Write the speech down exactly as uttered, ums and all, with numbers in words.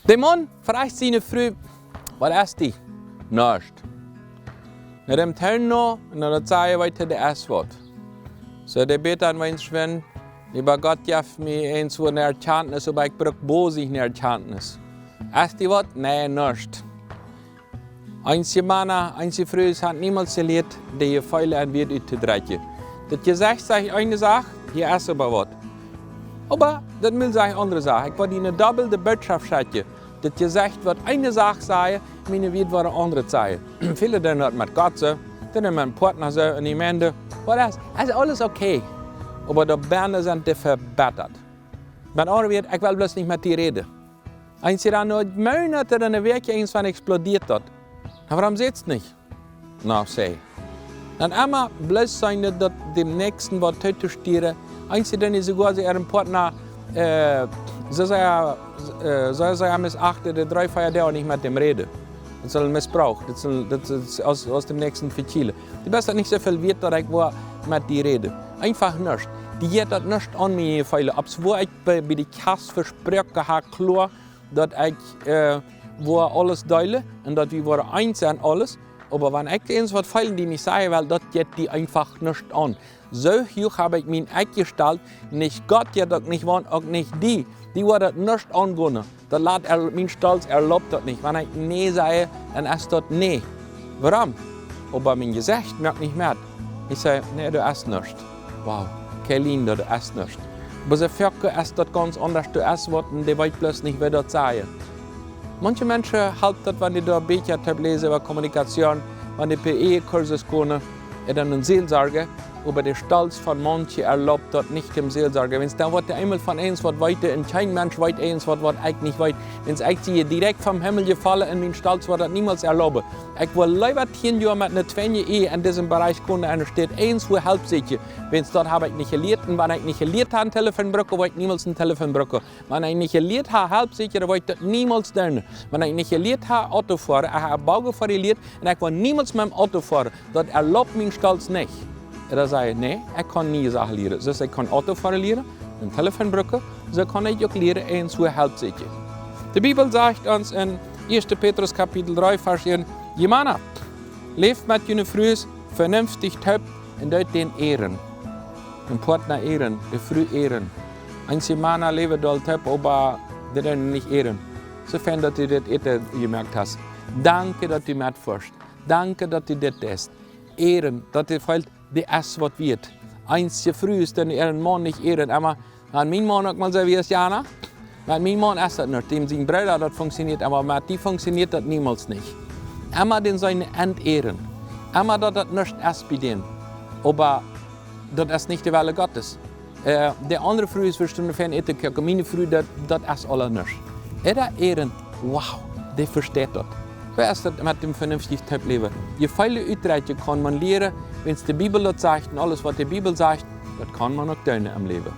De Maun frajcht siene Fru: "Waut es die?" "Nuscht." Na, däm Tellen no, un dan daut sajen weet hee, daut es waut. Soo, dee bät dan weens schwind: "Leewa Gott, jeff mie eenswua ne Erkjantnis, oba ekj bruck bosich ne Erkjantnis." "Es die waut?" "Nä, nuscht." Eenje Mana, eenje Frues haben niemols jelieet, de Jefeele en Wieed uttodrekjen. Daut Jesecht sajcht eene Sach, hia es oba waut. Oba daut Mul sajcht aundre Sach. Ekj wull die ne dobbelde Bootschoft schekjen. Daut Jesecht woat eene Sach sajen, miene Wieed woaren aundret sajen. Väle doonen daut met Gott soo, doonen met een Partner soo, un dee meenen, waut es, es aules okay. Oba doa bennen sent dee vebittat. Met aundre Wieed, ekj well bloos nich met die räden. Eenje dan no Moonat, dan ne Wäakj, eenswan explodieet daut. Na, wuarom sajchst nich? Na, see. Dan emma bloos sennen, daut däm Näakjsten waut too to stieren. Eenje dan es soogoa äa Partner, äh, soo sea, äh, soo sea missachten, dee dree, vea Doag nich met däm räden. Daut es een Missbruck, daut es, daut es aus, aus däm Näakjsten vekjielen. Du best daut nich soo väl wieet, daut ekj woa met die räden. Eefach nuscht. Die jeit daut nuscht aun, miene Jefeele. Opp woo ekj bie, bie de Kjast vesproaken hab, kloa, daut ekj, äh, woa aules deelen un daut wie woaren eent sennen, aules. Oba wan ekj eent waut feelen, dee nich sajen well, daut jeit die eefach nuscht aun. Soo huach hab ekj mien Ekj jestalt, nich Gott, jo, daut nich, wan uk nich die. Die woat daut nuscht aungonen. Daut lat er, mien Stolt erlaubt daut nich. Wan ekj nä saj, dan es daut nä. Wuarom? Oba mien Jesecht moakt nich met. Ekj saj: "Nä, doa es nuscht." Wow, Kelin, doa es nuscht. Oba see foaken es daut gaunz aundasch, doa es waut, un dee weet bloos nich, woo daut sajen. Maunche Menschen halpt daut, wan dee doa Bieekja läsen äwa Kommunikation, wan dee bie Ehekursus gonen, un dan een Seelsorger, oba de Stolt von maunche erlaubt daut nich däm Seelsorger. Wan dan woat dee eemol von eent waut weeten, un kjeen Mensch weet eent waut, waut ekj nich weet. Wan ekj sie direkt vom Himmel jefollen, un mien Stolt woat daut niemols erlauben. Ekj wull leewa tieen Joa met ne tweede Ehe en disem Bereich gonen, enne Städ eenswua Help sieekjen. Wan daut hab ekj nich jelieet, un wan ekj nich jelieet hab, een Telefon brucken, wudd ekj niemols een Telefon brucken. Wan ekj nich jelieet hab Help sieekjen, dan wudd ekj daut niemols doonen. Wan ekj nich jelieet hab Auto foaren, ekj hab Bauge foaren jelieet, un ekj wudd niemols met een Auto foaren. Daut erlaubt mien Stolt nich. Un dan saj ekj: "Nä, ekj kaun niee Sachen lieren. Soo aus ekj kaun Auto foaren lieren, een Telefon brucken, soo kaun ekj uk lieren, eenswua Help sieekjen." De Bibel sajcht ons en Ieeschte Petrus Kapitel dree, Varsch eent: "Jie Mana, läft met june Frues venenftich toop un doot dän ehren." Een Partner ehren, de Fru ehren. Eenje Mana läwen doll toop, oba dee doonen nich ehren. Soo fein, daut du dit Äten jemoakt hast. Danke, daut du metfoascht. Danke, daut du dit deist. Ehren, daut dee feelt, dee es waut wieet. Eenje Frues, dee äaren Maun nich ehren. Emma, wan mien Maun uk mol soo wia aus Jana, wan mien Maun es daut nich. Däm sien Brooda, daut funkjsioneet, oba met die funkjsioneet daut niemols nich. Emma dän sennen entehren. Emma daut daut nuscht es bie däm. Oba daut es nich de Wellen Gottes. Äh, de aundre Fru es vestonen, fein Äten koaken. Miene Fru, daut, daut es aula nuscht. Äa ehren, wow, dee vesteit daut. Woo es daut met däm venenftich toop läwen? Jefeele uttodrekjen kaun maun lieren, wan de Bibel daut sajcht un aules, waut de Bibel sajcht, daut kaun maun uk doonen em Läwen.